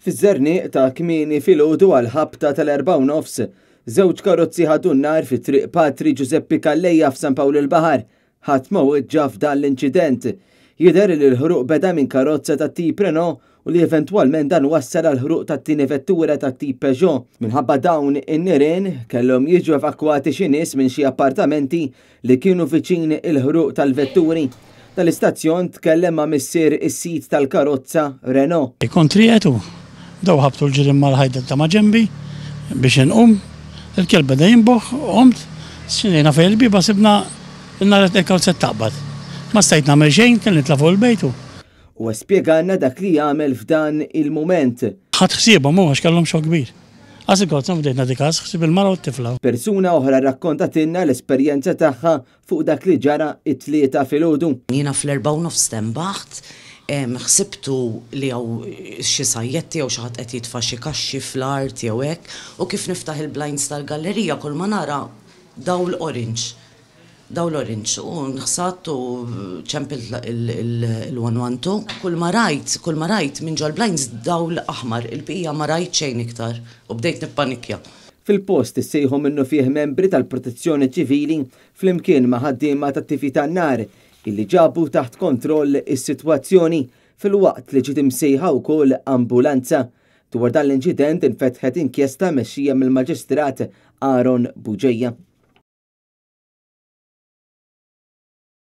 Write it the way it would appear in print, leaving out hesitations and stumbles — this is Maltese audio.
Fiż-Żerniq ta' kmieni filgħodu għall-ħabta tal-4:30, żewġ karozzi ħadu n-nar fi Triq Patri Ġużeppi Calleja f'San Pawl il-Baħar. Ħadd ma weġġa' f'dan l-inċident. Jidher li l-ħruq beda minn karozza tat-tip Renault u li eventwalment dan wassal għall-ħruq tat-tieni vettura tat-tip Peugeot. Minħabba dawn in-nirien, kellhom jiġu evakwati xi nies minn xi appartamenti li kienu viċin il-ħruq tal-vetturi. Dan l-istazzjon tkellem ma' missier is-sid tal-karozza Renault. Kont rieqed u bdew ħabtu l-ġirien mal-ħajt ta' maġenbi biex inqum. Il-kelb beda jinboħ, qomt, xinejna fejn il-bieba sibna n-nar il-karozza qed taqbad. Ma stajt nagħmel xejn, kelli nitla' fuq il-bejt u. Huwa spjegalna dak li għamel f'dan il-mument. Ħadt ħsiebhom hu għax kellhom xokk kbir. Qas il-karozza ma bdejt nagħti kas, ħsieb il-mara u t-tifla. Persuna oħra rrakkontatilna l-esperjenza tagħha fuq dak li ġara t-Tlieta filgħodu. Jiena fl-erbgħa u nofs stenbaħt, ħsibtu li hawn xi sajjetti jew xi ħadd qed jitfa' xi kaxxi fl-art jew hekk, u kif niftaħ il-blinds tal-gallerija kull ma nara dawl orange. Dawl orange u nħsadt u ċempilt il-112. Kull ma rajt, kull ma rajt minn ġol-blinds dawl aħmar, il-bqija ma rajt xejn iktar u bdejt nippanikkja. Fil-post issejħu minnufih membri tal-Protezzjoni Ċivili flimkien ma' ħaddiema tat-tifi tan-nar illi ġabu taħt kontroll is-sitwazzjoni filwaqt li ġiet imsejħa wkoll ambulanza. Dwar dan l-inċident infetħet inkjesta mmexxija mill-Maġistrat Aaron Bugeja.